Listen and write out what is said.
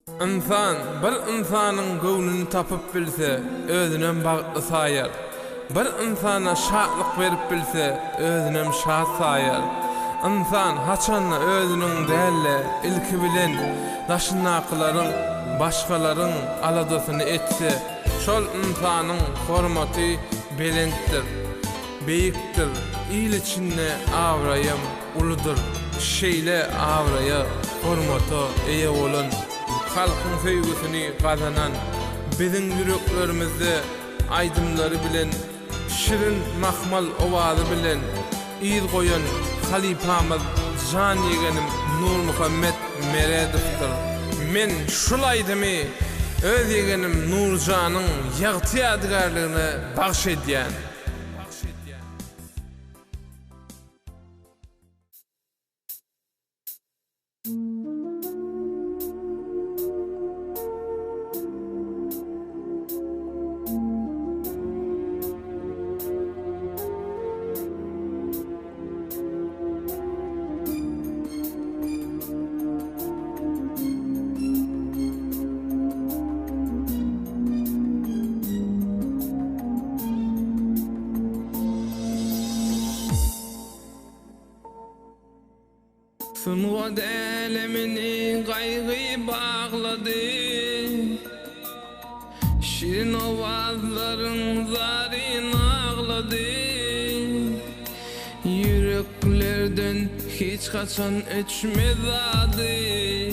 Ynsan bir ynsanyň göwnüni tapyp bilse, özünem bagtly saýar. Bir ynsana şatlyk berip bilse, özünem şat saýar. Ynsan haçanda özüniň däl-de, ilki bilen, daşyndakylaryň, başgalaryň aladasyny etse, şol ynsanyň hormaty belentdir, beýikdir, il içinde abraýam uludyr. Şeýle abraýa, hormata eýe bolan, halkyň söýgüsini gazanan, biziň ýüreklerimizde aýdymlary bilen, şirin mahmal owazy bilen yz goýan halypamyz jan ýegenim Nurmuhammet Meredowdyr. Men şul aýdymy öz ýegenim Nurjanyň ýagty ýadygärligine bagş edýän. Sungat älemini gaýgy baglady, Şirin owazlaryň zaryn aglady. Ýüreklerden hiç haçan öçmez ady.